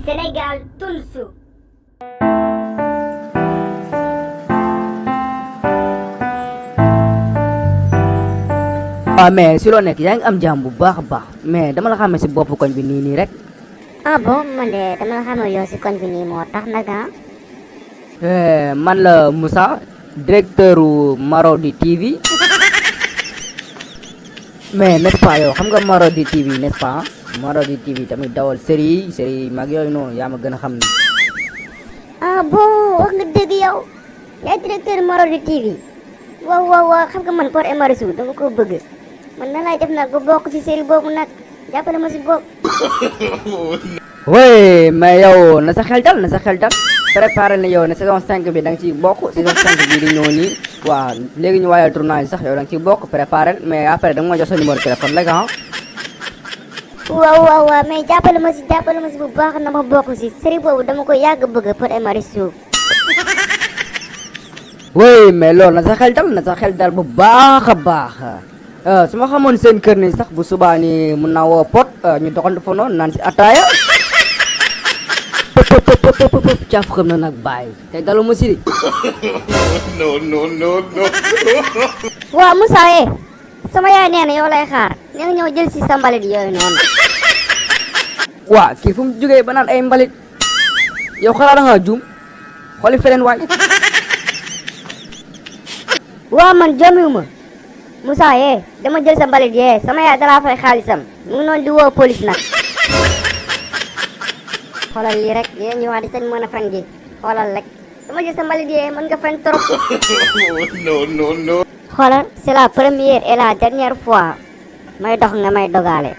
Sénégal Tunsu. mais si loo nekk yaa ngi am jàmm bu baax a baax mais dama la xamee si bopp koñ bi nii rek. Ah bon, man de dama la xamal yow si koñ bi nii moo tax nag ah. man la Moussa directeur Marodi TV mais n'est-ce pas yow xam nga Marodi TV n'est-ce pas Marodi TV tamit dawal série mag yooyu noonu yaa ma gën a xam ni. Ah bon, wax nga dëgg yow yaay directeur Marodi TV. waaw xam nga man Pod et Marichou dama ko bëgg man na laay def nag ba bokk ci série boobu nag jàppale ma si bokk. oui mais yow na sa xel dal préparé na yow ne saison 5 bi da nga ciy bokk saison 5 bi di ñëw nii waaw léegi ñu waayal tournage sax yow da nga ciy bokk préparé mais après da nga ma jox sa numéro téléphone rek ah. waaw mais jàppale ma si bu baax na ma bokk si série boobu dama ko yàgg bëgg Pod et Marichou. oui mais loolu na sa xel dal bu baax a baax su ma xamoon seen kër ni sax bu subaa ni mun naa woo Pod ñu doxantu fa noonu naan si ataaya pëp caaf xam na nag bàyyi tey dalu ma si. no. waaw Moussa sama yaay nee na yow lay xaar nee nga ñëw jël si sa mbalit yooyu noonu. waa kii fu mu jógee ba naan ay mbalit yow xanaa da ngaa juum xooli feneen waay. waaw man jomiwu ma Moussa dama jël sa mbalit sama yaay dalaa fay xaalisam mu ngi noonu di woo police nag. xoolal lii rek yéen ñu wax di sañ mën a fen gi xoolal rek dama jël sa mbalit mën nga fen trop. No. xoolal c'est la première et la dernière fois may dox nga may dogaale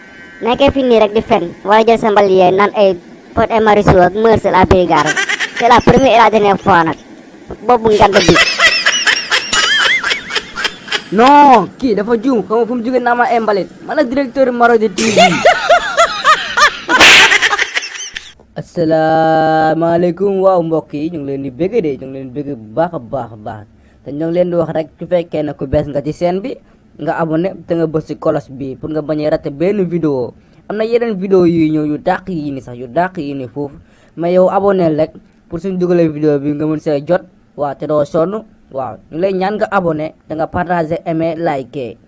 nekkee fi nii rek di fen wala jël sa mbalit naan ay Pod et Marichou ak Meursault à Brigade c'est la première et la dernière fois nag boobu ngand bi. non kii dafa juum xam nga fu mu jógee naa ma ay mbalit man la directeur Marodi TV. asalaamaaleykum waaw mbokk yi ñu ngi leen di bëgg bu baax a baax te ñu ngi leen di wax rek su fekkee ne ku bees nga ci chaîne bi nga abonné te nga bës ci cloche bi pour nga bañ a raté benn vidéo am na yeneen vidéo yuy ñëw yu dàq yi ni sax yu dàq yi ni foofu mais yow abonné rek pour suñ dugalee vidéo bi nga mën see jot waaw te doo sonn waaw ñu lay ñaan nga abonné da nga partager aimer liker